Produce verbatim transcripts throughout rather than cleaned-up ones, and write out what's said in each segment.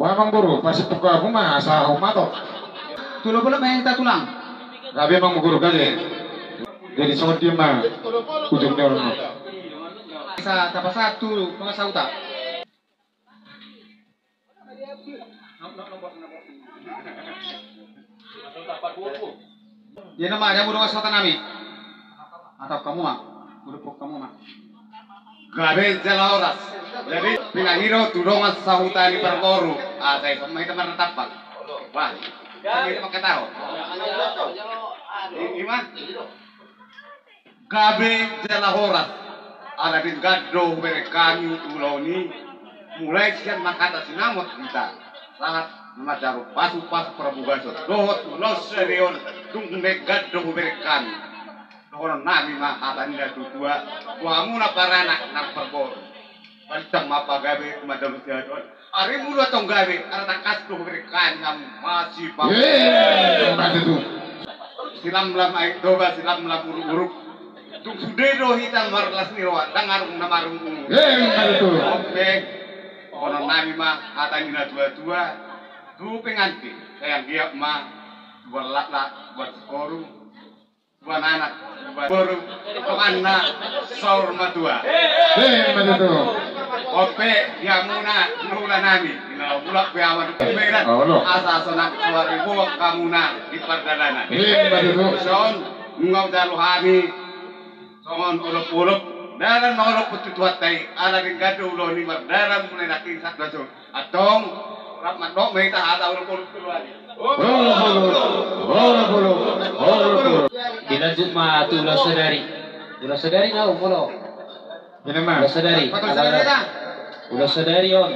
Wah, amang boru, pasti buka aku mah, asa aku matok. Tulo bolok main kita tulang. Gabe, amang boru, gabe. Jadi songon dia mah ujung dia orang. Bisa dapat satu pengasauta. Dia nama dia mudong asal tanami. Atau kamu mah, mudong kamu mah. Gabe jala horas. Jadi pinahiro tu dongan sahuta ni parboru. Ah, saya sama itu marna tampang. Wah, sama itu pakai tahu. Ini mah. Gabe jala horas. Ala denggan do hubereng hami ulaon i. Mulai sian manghatai sinamot hita. Sahat manjalo pasupasu parbogason dohot ulaon sadarion. Tung denggan do hubereng hami. Dohonon nami ma hata ni natuatua tu hamuna paranak nang parboru. Balitan ma pagabe tu madamu siadon. Ari mulu tong gabe, ala tangkas do hubereng hami hamu masipang. Eh, mate tu. Silamlam Aek Toba, silamlam uruk-uruk. Tung sude do hita marlas ni roha, ndang arung na marung umur. Eh, mate tu. Oke. Dohonon nami ma hata ni natuatua. Tu pengantin, sai anggiat ma, buat laklak, buat sikoru. Tuan anak, tuan boru, tuan na saur matua. He, mate tu. Ope, di hamuna, hulahula nami, di na mulak pe aman di Medan. Olo. Asa sonang suari buat hamuna di pardalanan. He, mate tu. Son, nunga ujalo hami, songon olop-olop, dalan na olop tu Tuhanta i, ala denggan do ulaon i mardalan mulai nangkin sahat tu son. Antong, rap mandok ma hita hata olop-olop tu luar. Olop-olop, olop-olop, olop-olop. Dilanjut ma tu ulaon sadari. Ulaon sadari na, olo. Ina ma. Ulaon sadari. Ulaon sadari on.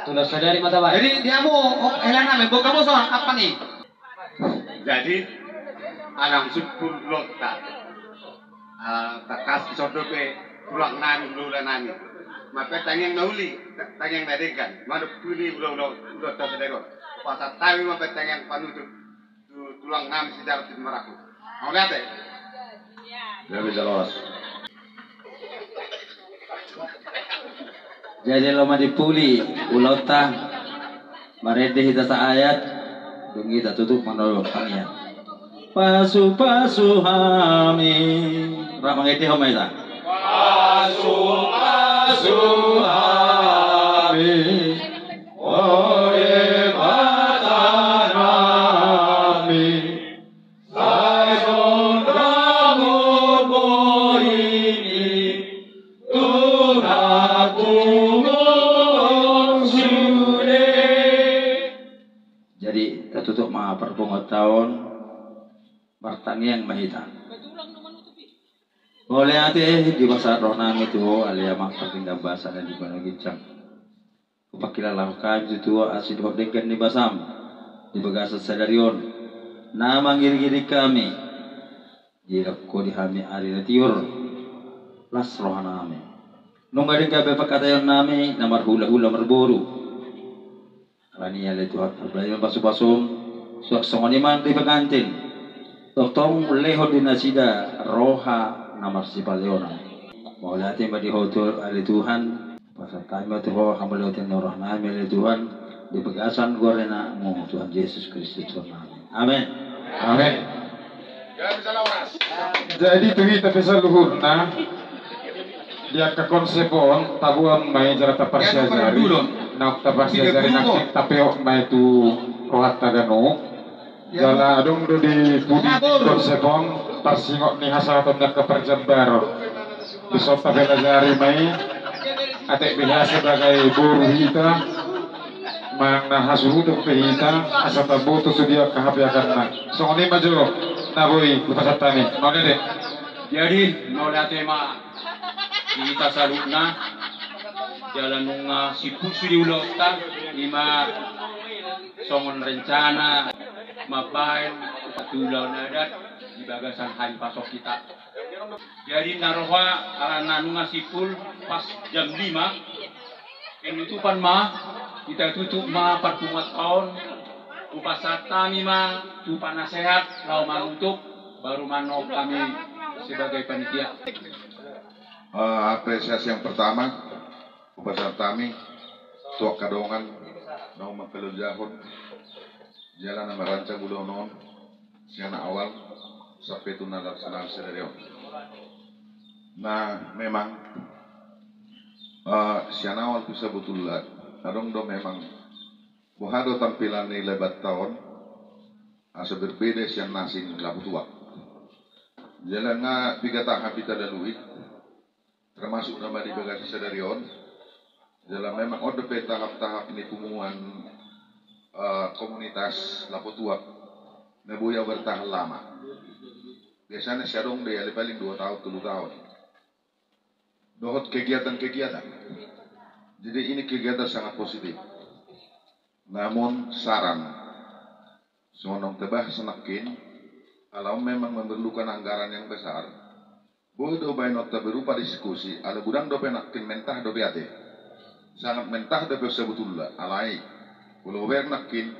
Tu ulaon sadari ma taba. Jadi di hamu, oh, hela nami, buka mo so, apa ni? Jadi, anak sumpul lonta. Ah, tangkas disondo pe tulang nami, hulahula nami. Mape tangiang na uli, ta-, tangiang na denggan. Madok tuli hulahula, hulahula ta sadari on. Pasahat hami mape tangiang panutup tu tulang nami Sidarti Maraku. Mauliate. Jadi, jalo, Mas. Jadi, laho ma dipuli ulaonta. Marende hita saayat, dung i tatutup ma na tangiang. Pasupasu hami. Rap mangendehon ma hita. Pasupasu hami, o Debata nami. Sai songon rambu borini, tu na tumangihon sude. Jadi, tatutup ma parpunguanta on, martangiang ma hita. Mauliate, dipasahat roha nami tu Ho, ale Amang partinggal basa na di banua ginjang. Hupangkilala Ho hami tu Ho asi dohot denggan ni basam di bagasan sadari on, na mangiring-iring hami. Diidap Ho di hami ari na tiur, las roha nami. Nunga denggan be pangkataion nami na marhulahula marboru. Alani i ale Tuhan, parbadian pasupasum, suang songon i ma di pengantin. Tongtong lehon di nasida roha na marsipaleonan. Mauliate ma di Ho tu ale Tuhan. Pasahat hami ma tu Ho hamauliateon ni roha nami ale Tuhan, di bagasan goar ni Anakmu Tuhan Jesus Kristus Tuhan nami. Amen. Amen. Jadi tu hita pe saluhutna, di angka konsep on, taboan ma i jala taparsiajari. Naung taparsiajari, naung tapeop ma i tu rohanta ganup. Jala adong do di pudi konsep on, parsingot ni hasahaton ni angka parjambar. Dison tapelajari ma i, atik beha sebagai boru hita, manang na hasuhuton pe hita, asa taboto sude angka hapeahanna. Songon i ma jo, na boi hupasahat hami. Mauliate. Jadi, mauliate ma di hita saluhutna, jala nunga simpul sude ulaonta, i ma songon rencana mambahen tu ulaon adat di bagasan hari Paskah hita. Jadi na roha ala na nunga simpul pas jam lima, penutupan ma, hita tutup ma parpunguanta on, hupasahat hami ma tu panasehat laho manutup, baru ma annon hami sebagai panitia. Eh, apresiasi yang pertama, hupasahat hami tu angka dongan naung mangkalojahon jala na marancang ulaon on sian awal sampe tu na laksana sadari on. Nah, memang, eh, sian awal tu sabotulna adong do memang boha do tampilan ni lebanta on asa berbeda sian na asing Lapo Tuak. Jala nga piga tahap hita lalui, termasuk nama di bagasi sadari on. Jala memang on dope tahap-tahap ni punguan, eh, komunitas Lapo Tuak na boi au bertahan lama. Biasana sai adong do i ale paling dua tahun, tolu tahun. Dohot kegiatan-kegiatan. Jadi ini kegiatan sangat positif. Namun saran, songon naung tabahas nangkin, ala on memang memerlukan anggaran yang besar. Boi do baenonta berupa diskusi, ala godang dope nangkin mentah dope ate. Sangat mentah dope on sabotulna, alai molo hubereng nangkin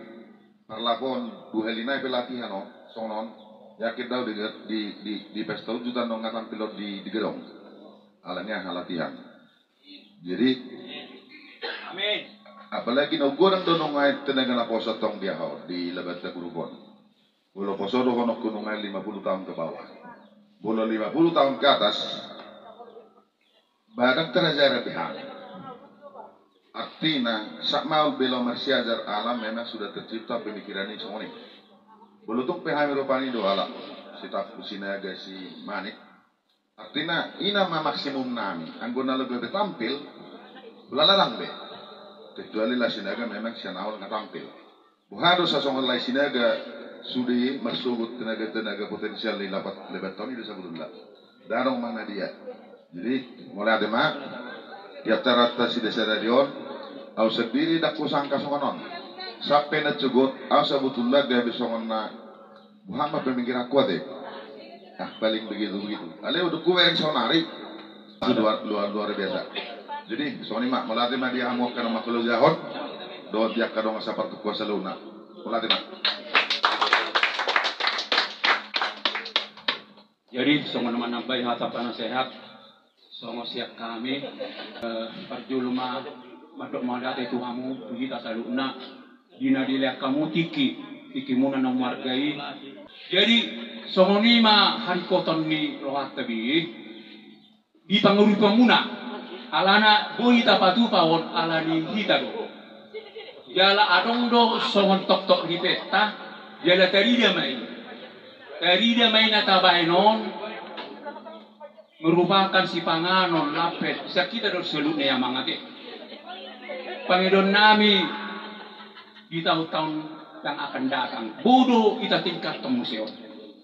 parlapon dua hali nai pelatihan on, songon on, yakin do au di, di, di, di pesta unjuk tano nga tampil on di, di gedong. Alani aha latihan. Jadi, amin. Apalagi na godang do nunga tenaga naposo tong di aha on, di lebanta grup on. Molo poso dohononku nunga lima puluh tahun ke bawah. Molo lima puluh tahun ke atas, ba ndang tarajaran be hami. Artina, sahat ma au be laho marsiajar ala memang sudah tercipta pemikiran i songon i. Molo tung pe hami rupani do ala si Tampu, Sinaga, si Manik. Artina, i nama maksimum nami. Anggo na laho gabe tampil, ula ladang be. Kecuali Lae Sinaga memang sian awal nga tampil. Boha do sasongon Lae Sinaga sude marsogot tenaga-tenaga potensial ni lapat lebanta on i do sabotulna. Ndang adong manang dia. Jadi, mauliate ma di acaranta sadari on, au sandiri ndang husangka songon on. Sampe na sogot, au sabotulna gabe songon na Boha ma pemikiranku ate. Ah, paling begitu-begitu. Alai udah kubereng saonari. Luar, luar, luar biasa. Jadi, songon i ma, mauliate ma di hamu angka na mangkalojahon. Dohot di angka dongan sapartukkoan saluhutna. Mauliate ma. Jadi, songon manambai hata panasehat. Songon sian hami, eh, parjolo ma mandok mauliate tu hamu, tu hita saluhutna, di na dilehon hamu tingki, tingkimuna na marga i. Jadi, songon i ma haringkoton ni rohanta be, di pangurupanmuna, alana boi tapatupa on, alani hita do. Jala adong do songon toktok ni peta, jala tarida ma i. Tarida ma i na tabaen on, merupakan sipanganon lampet sian hita do saluhutna i amang ate. Pangidoan nami di tahun-tahun yang akan datang, boi do hita tingkathon muse on.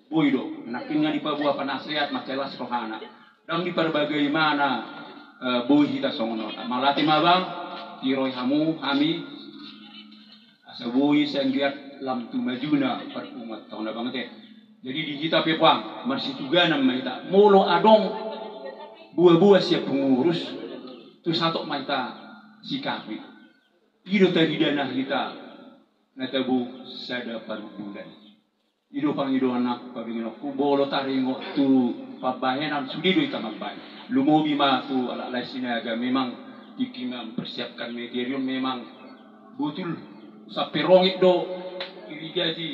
Boi do, nangkin nga dipaboa panasehat, mansai las rohana. Ndang di parbagai mana, eh, boi hita songon on. Mauliate ma abang, tiroi hamu, hami. Asa boi sai anggiat lam tu majuna parpunguanta on abang ate. Jadi di hita pe puang, marsituganan ma hita. Molo adong boa-boa sian pengurus, tu sahat ma hita sikapi. I do taridana hita na tabo sada parbulan. I do pangidoan nangku, pangidoanku, molo taringot tu pambahenan sude do hita mambahen. Lumobi ma tu halak Lae Sinaga, memang tingki mempersiapkan materi on memang botul sampe rongit do, irigasi,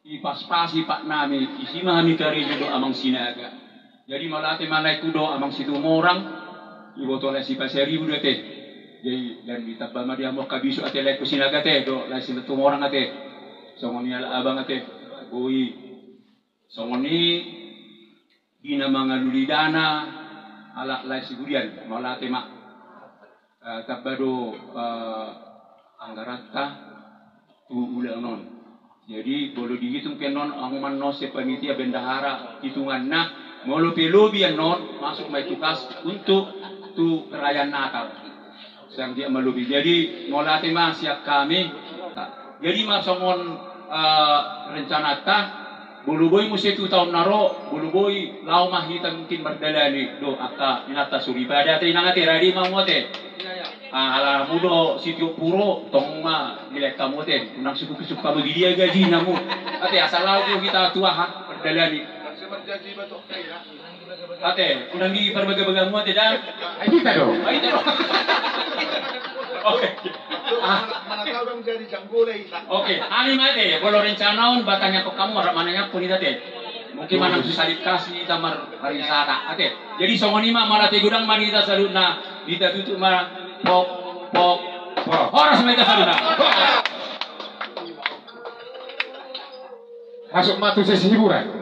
ipaspasi patnami, isi ma hami karejo do amang Sinaga. Jadi mauliate ma laengku do amang Situmorang, iboto Lae Sipasaribu do ate. Jadi dan ditamba ma di hamu angka bisuk ate laengku Sinaga ate, dohot Lae Situmorang ate. Songon i halak abang ate. Boi. Songon i di na mangalului dana halak Lae Sibudian, mauliate ma. Eh, tamba do, eh, anggaranta tu ulaon on. Jadi, molo dihitung pe annon, hamu ma annon sian panitia bendahara hitunganna, molo pe lobi annon, masuk ma i tu kas untuk tu perayaan Natal. Sai anggiat ma lobi. Jadi, mauliate ma sian hami. Jadi, ma songon, eh, rencananta, molo boi muse tu taon na ro, molo boi laho ma hita mungkin mardalani do angka inanta soripada ate, inang ate, rade ma hamu ate. Ah, ala hamu do sitiop puro, tong ma dilehon hamu ate. Unang sukuk-sukuk hamu, di dia gajina hamu ate, asa laho do hita tu aha, mardalani. Ate, unang diparbaga-baga hamu ate da. Ai hita do. Ai hita do. Oke. Ah. Mana tahu dong jadi janggola ita. Oke, hami ma ate, molo rencana on, ba tanyahonon hamu, rap mananyahonon ita ate. Mungkin manang tu salikas ni ita marharisana ate. Jadi songon i ma, molo ate godang ma di hita saluhutna, di hita tutup ma, pok, pok, pok. Horas ma hita saluhutna. Masuk ma tu sesi hiburan.